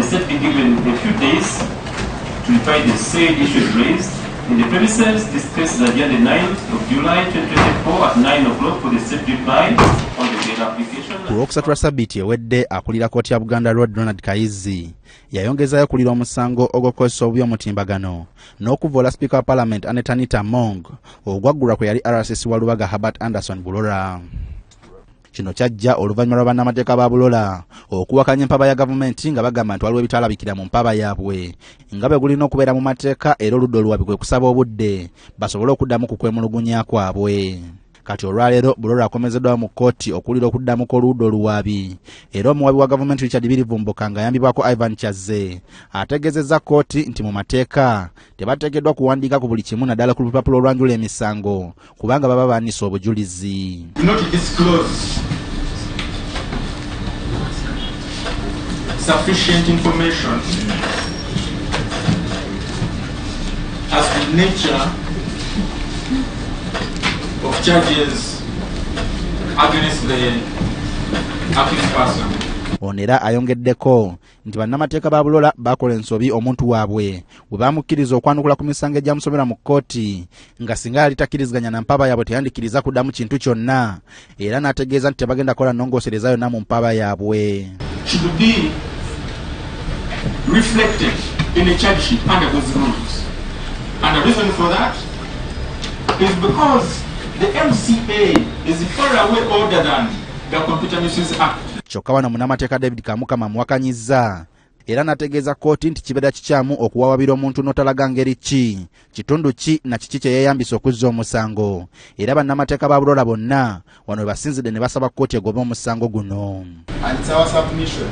state be given a few days to reply the said issues raised. In the premises, this case is adjourned the 9th of July 2024 at 9 o'clock for the state reply on the bail application. Ku Lwokusatu lwa sabbiiti ewedde, akulira kkooti ya Buganda Road Ronald Kayizzi yayongezaayo okulira omusango ogw'okukozesa obubi omutimbagano n'okuvvoola sipiika wa Palamenti Annet Anita Among ogwaggulwa kwe yali RCC wa Lubaga Herbert Anderson Bulola. Kino kyajja oluvannyuma lwa bannamateeka ba Bulola okuwakanya empaba ya gavumenti nga bagamba nti waliwo ebitalabikira mu mpaba yaabwe nga bwe gulina okubeera mu mateeka, era oludda oluwabi kwe kusaba obudde basobole okuddamu ku kwemulugunya kwabwe. Kati olwaleero Bulola akomezeddwawo mu kkooti okuwulira okuddamu kw'oludda oluwaabi, era omuwabi wa gavumenti Richard Birivumbuka ng'ayambibwako Ivan Kyazze ategeezezza kkooti nti mu mateeka tebateekeddwa kuwandiika ku buli kimu, naddala ku lupapula olwanjula emisango, kubanga baba baanise obujulizi. Not disclose sufficient information as the nature of charges against the accused person. Ono era ayongeddeko nti bannamateeka ba Bulola bakola ensobi omuntu waabwe bwe bamukkiriza okwanukula ku misango egyamusomera mu kkooti, nga singa yali takkiriziganya na mpaba yaabwe teyandikkiriza kuddamu kintu kyonna, era n'ategeeza nti tebagenda kukola nnongoosereza yonna mu mpaba yaabwe. Should be reflected in a charge sheet under those rules. And the reason for that is because the MCA is far away older than the Computer Misuse Act. Kyokka wano munnamateeka David Kamukama amuwakanyizza era n'ategeeza kkooti nti kibeera kikyamu okuwawabira omuntu n'otalaga ngeri ki, kitundu ki na kiki kye yeeyambisa okuzza omusango, era bannamateeka ba Bulola bonna wano we basinzidde ne basaba kkooti egobe omusango guno. And it's our submission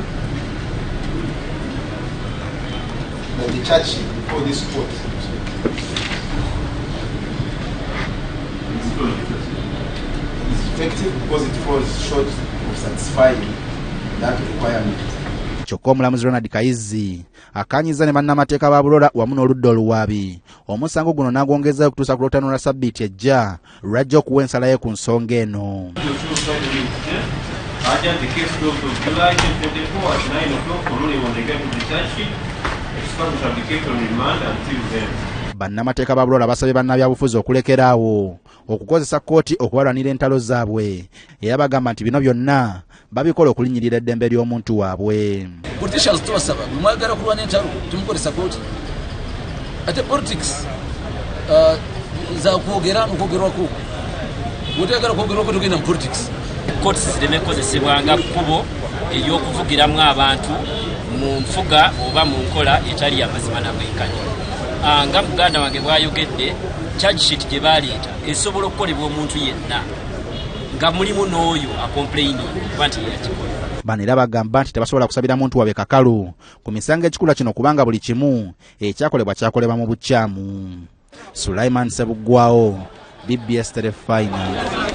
that the charge sheet before this court is defective because it falls short of satisfying that requirement. Kyokka omulamuzi Ronald Kayizzi akkaanyizza ne bannamateeka ba Bulola wamu n'oludda oluwaabi omusango guno n'agwongezaayo okutuusa ku Lwokutaano lwa sabbiiti ejja lwajja okuwa ensala ye ku nsonga eno. Adjourn the case 12th of July 2024 at 9 o'clock for ruling on the grant of the charge sheet. Experts shall be kept on remand until then. Bannamateeka ba Bulola basabye bannabyabufuzi okulekeraawo okukozesa kkooti okubalwanira entalo zaabwe, era bagamba nti bino byonna babikola okulinnyirira eddembe ly'omuntu waabwe. Politicians, tubasaba, bwe mwagala kulwana entalo temukozesa kooti. Ate politics zakwogera nokwogerwako, bwotayagala kwogerwako togenda mu politics. Kooti zireme kukozesebwa nga kkubo ery'okuvugiramu abantu mu nfuga oba mu nkola etali yamazima na bwenkanya. Nga muganda wange bw'ayogedde, charge sheet gye baleeta esobola okukolebwa omuntu yenna nga mulimu n'oyo acomplaining okuba nti yeyakikola. Bano era bagamba nti tebasobola kusabira muntu waabwe kakalu ku misango ekikula kino, kubanga buli kimu ekyakolebwa kyakolebwa mu bukyamu. Sulaiman Sebuggwawo, BBS Terefayina.